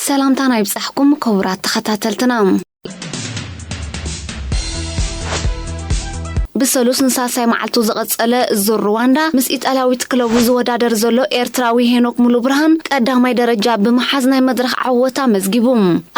ሰላምታና ይብጻሕኩም ክቡራት ተኸታተልትና። ብሰሉስ ንሳልሳይ መዓልቱ ዝቐጸለ ዙር ሩዋንዳ ምስ ኢጣልያዊት ክለቡ ዝወዳደር ዘሎ ኤርትራዊ ሄኖክ ሙሉ ብርሃን ቀዳማይ ደረጃ ብምሓዝ ናይ መድረኽ ዓወት ኣመዝጊቡ።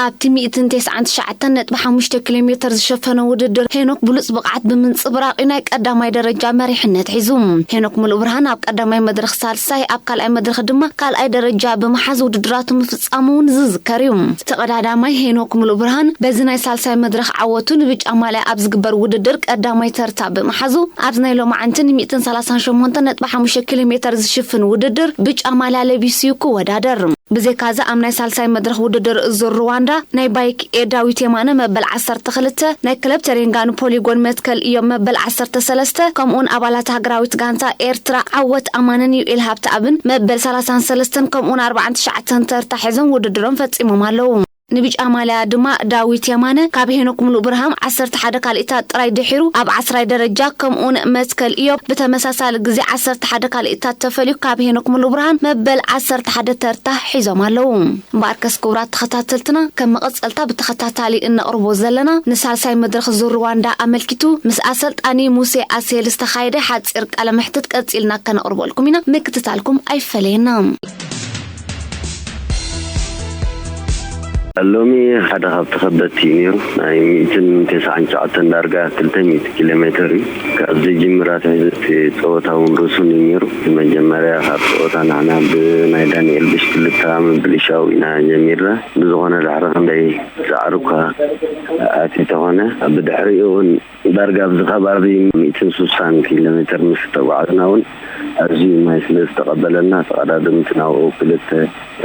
ኣብቲ ሚእትን ተስዓን ትሽዓተን ነጥቢ ሓሙሽተ ኪሎ ሜተር ዝሸፈነ ውድድር ሄኖክ ብሉጽ ብቕዓት ብምንጽብራቕ ናይ ቀዳማይ ደረጃ መሪሕነት ሒዙ። ሄኖክ ሙሉ ብርሃን ኣብ ቀዳማይ መድረኽ ሳልሳይ፣ ኣብ ካልኣይ መድረኽ ድማ ካልኣይ ደረጃ ብምሓዝ ውድድራቱ ምፍጻሙ እውን ዝዝከር እዩ። ተቐዳዳማይ ሄኖክ ሙሉ ብርሃን በዚ ናይ ሳልሳይ መድረኽ ዓወቱ ንብጫ ማልያ ኣብ ዝግበር ውድድር ቀዳማይ ተርታ ብምሓዙ ኣብዚ ናይ ሎማዓንቲ ን ሚእትን ሰላሳን ሸሞንተን ነጥቢ ሓሙሽተ ኪሎ ሜተር ዝሽፍን ውድድር ብጫ ማልያ ለቢሱ እዩ ክወዳደር። ብዘይካዚ ኣብ ናይ ሳልሳይ መድረኽ ውድድር ዙር ሩዋንዳ ናይ ባይክ ኤር ዳዊት የማነ መበል ዓሰርተ ክልተ፣ ናይ ክለብ ተሬንጋኑ ፖሊጎን መትከል እዮም መበል ዓሰርተ ሰለስተ፣ ከምኡውን ኣባላት ሃገራዊት ጋንታ ኤርትራ ዓወት ኣማንን ዩኤል ሃብተኣብን መበል ሰላሳን ሰለስተን ከምኡውን ኣርባዓን ትሽዓተን ተርታ ሒዞም ውድድሮም ፈጺሞም ኣለዉ። ንብጫ ማልያ ድማ ዳዊት የማነ ካብ ሄኖክ ሙሉ ብርሃም ዓሰርተ ሓደ ካልኢታት ጥራይ ድሒሩ ኣብ ዓስራይ ደረጃ፣ ከምኡውን መትከል እዮብ ብተመሳሳሊ ግዜ ዓሰርተ ሓደ ካልኢታት ተፈልዩ ካብ ሄኖክ ሙሉ ብርሃን መበል ዓሰርተ ሓደ ተርታ ሒዞም ኣለዉ። እምበኣርከስ ክቡራት ተኸታተልትና፣ ከም መቐጸልታ ብተኸታታሊ እነቕርቦ ዘለና ንሳልሳይ መድረኽ ዙር ሩዋንዳ ኣመልኪቱ ምስ ኣሰልጣኒ ሙሴ ኣሴል ዝተኻየደ ሓጺር ቃለ መሕትት ቀጺልና ከነቕርበልኩም ኢና። ምክትታልኩም ኣይፈለየና። ሎሚ ሓደ ካብቲ ከበድቲ እዩ ነይሩ። ናይ ሚእትን ተስዓን ትሽዓተን ዳርጋ ክልተ ሚእቲ ኪሎ ሜተር እዩ። ካብ ዝጅምር ኣትሒዙ እቲ ፀወታ እውን ርሱን እዩ ነይሩ። እቲ መጀመርያ ካብ ፀወታ ንሕና ብናይ ዳንኤል ብሽክልታ ምብልሻው ኢና ጀሚርና። ብዝኾነ ድሕሪ ክንደይ ፃዕሪ እኳ ኣትዩ ተኾነ፣ ብድሕሪኡ እውን ዳርጋ ኣብዚ ከባቢ ሚእትን ስሳን ኪሎ ሜተር ምስ ተጓዕዝና እውን ኣዝዩ ማይ ስለ ዝተቐበለና፣ ተቐዳደምቲ ናብኡ ክልተ፣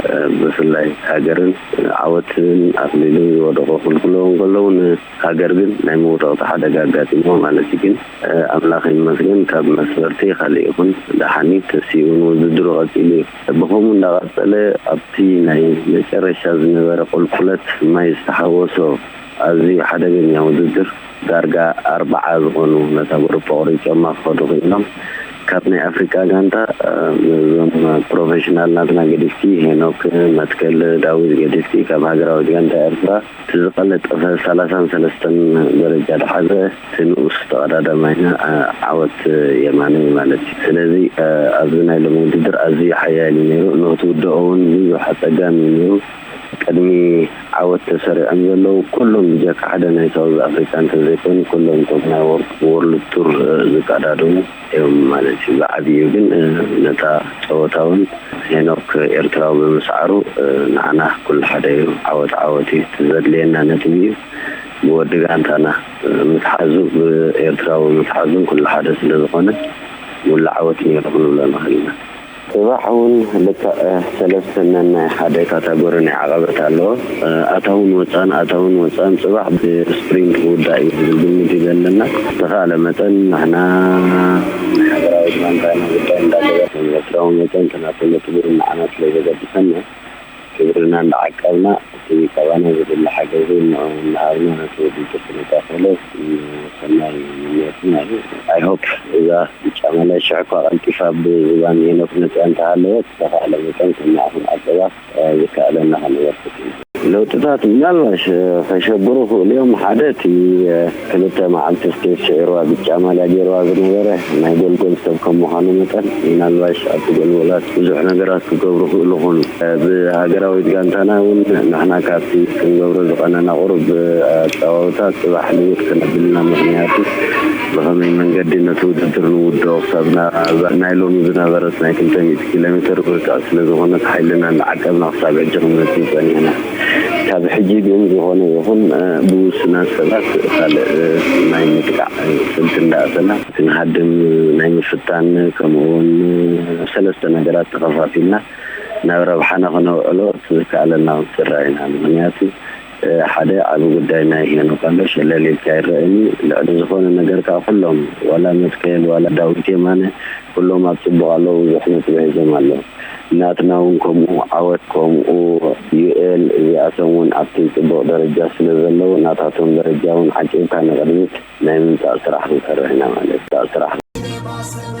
እ፣ ብፍላይ ሃገርን ዓወትን ኣኽሊልን ዝወደቑ ክልክልዎ እንከለዉ፣ ንሃገር ግን ናይ መውደቕቲ ሓደጋ ኣጋጢሞ ማለት እዩ። ግን፣ እ፣ ኣምላኽ ይመስገን፣ ካብ መስበርቲ ካሊእ ይኹን ደሓን እዩ። ተሲኡ እውን ውድድሩ ቀጺሉ እዩ። ብኸምኡ እንዳቐጸለ ኣብቲ ናይ መጨረሻ ዝነበረ ቁልቁለት ማይ ዝተሓወሶ ኣዝዩ ሓደገኛ ውድድር፣ ዳርጋ ኣርባዓ ዝኾኑ ነታ ጉሩፕ ኣቑሪጾማ ክኸዱ ክኢሎም። ካብ ናይ ኣፍሪቃ ጋንታ፣ እ፣ እዞም ፕሮፌሽናል ናትና ገዲፍኪ፣ ሄኖክ፣ መትከል፣ ዳዊት ገዲፍኪ፣ ካብ ሃገራዊት ጋንታ ኤርትራ እቲ ዝቐለጠፈ ሰላሳን ሰለስተን ደረጃ ዝሓዘ እቲ ንኡስ ተቐዳዳማይና፣ እ፣ ዓወት የማነ እዩ ማለት እዩ። ስለዚ፣ እ፣ ኣብዚ ናይ ሎሚ ውድድር ኣዝዩ ሓያል እዩ ነይሩ። ንክትውድኦ እውን ብዙሕ ኣጸጋሚ እዩ ነይሩ። ቅድሚ ዓወት ተሰሪዖም ዘለዉ ኩሎም ብጀካ ሓደ ናይ ሳውዝ ኣፍሪቃ እንተዘይኮይኑ ኩሎም እቶም ናይ ወር-፣ ወርልድ ቱር፣ እ፣ ዝቀዳደሙ እዮም ማለት እዩ። ብዓብዩ ግን፣ እ፣ ነታ ጸወታ እውን ሄኖክ ኤርትራዊ ብምስዓሩ፣ እ፣ ንዓና ኩሉ ሓደ እዩ። ዓወት ዓወት እዩ። እቲ ዘድልየና ነጥቢ እዩ። ብወዲ ጋንታና፣ እ፣ ምትሓዙ፣ ብኤርትራዊ ምትሓዙን ኩሉ ሓደ ስለ ዝኾነ ሙሉእ ዓወት ነይሩ ክንብሎ ንኽእል ኢና። ጽባሕ እውን ልክዕ ሰለስተ ነናይ ሓደ ካታጎሪ ናይ ዓቐበት ኣለዎ። ኣታውን ወጻእን፣ ኣታውን ወጻእን ጽባሕ ብስፕሪንት ክውዳእ እዩ ዝብል ግምት እዩ ዘለና። ዝተኻእለ መጠን ንሕና ናይ ሃገራዊት ባንካና ጉዳይ እንዳገበርና ንኤርትራዊ መጠን እቲ ናቱ ነጥቢ ንዓና ስለ ዘገድሰና ክብርና እንዳዓቀብና እቲ ካባና ዝድለ ሓገዝ እውን ንዕኡ እናሃብና ነቲ ውድድር ክነካፍሎ ሰናይ ምንዮትና እዩ። I hope እዛ ጫማ ላይ ሽሕ እኳ ቀልጢፋ ብዝባን ሄኖክ መፅያ እንተሃለወት፣ ዝተኻእለ መጠን ከም ንዓኹም ኣገባብ ዝከኣለና ከነበርክት ኢና። ለውጥታት ምናልባሽ ከሸግሩ ይኽእሉ እዮም። ሓደ እቲ ክልተ መዓልቲ ስቴጅ ስዒርዋ ብጫ ማልያ ገይርዋ ዝነበረ ናይ ጎልጎል ሰብ ከም ምዃኑ መጠን ምናልባሽ ኣብቲ ጎልጎላት ብዙሕ ነገራት ክገብሩ ይኽእሉ ይኾኑ። ብሃገራዊት ጋንታና እውን ንሕና ካብቲ ክንገብሮ ዝቐነና ቁሩብ ኣጸዋውታ ጽባሕ ልውጥ ክነብል ኢና። ምኽንያቱ ብኸመይ መንገዲ ነቲ ውድድር ንውድኦ ክሳብ ና-፣ ናይ ሎሚ ዝነበረት ናይ ክልተ ሚእቲ ኪሎ ሜትር ብርትዕቲ ስለ ዝኾነት ሓይልና እንዳዓቀብና ክሳብ ሕጂ ክንመጽእ ጸኒሕና። ካብ ሕጂ ግን ዝኾነ ይኹን፣ እ፣ ብውሱናት ሰባት ካልእ፣ እ፣ ናይ ምጥቃዕ ስልቲ እንዳኣተና ክንሃድም ናይ ምፍታን ከምኡ እውን ሰለስተ ነገራት ተኸፋፊልና ናብ ረብሓና ክነውዕሎ ዝከኣለና ክንስራ ኢና። ምኽንያቱ፣ እ፣ ሓደ ዓቢ ጉዳይ ናይ ሄኖክ ኣሎ፣ ሸለል ኢልካ ኣይረኣን እዩ። ልዕሊ ዝኾነ ነገር ከኣ ኩሎም፣ ዋላ መትከል፣ ዋላ ዳዊት የማነ፣ ኩሎም ኣብ ጽቡቕ ኣለዉ፣ ብዙሕ ነጥቢ ሒዞም ኣለዉ። ናትና እውን ከምኡ፣ ዓወት ከምኡ፣ ዩኤል እዚኣቶም እውን ኣብቲ ጽቡቕ ደረጃ ስለ ዘለዉ፣ ናታቶም ደረጃ እውን ዓቂብካ ንቕድሚት ናይ ምምጻእ ስራሕ ክንሰርሕ ኢና ማለት እዩ። ስራሕ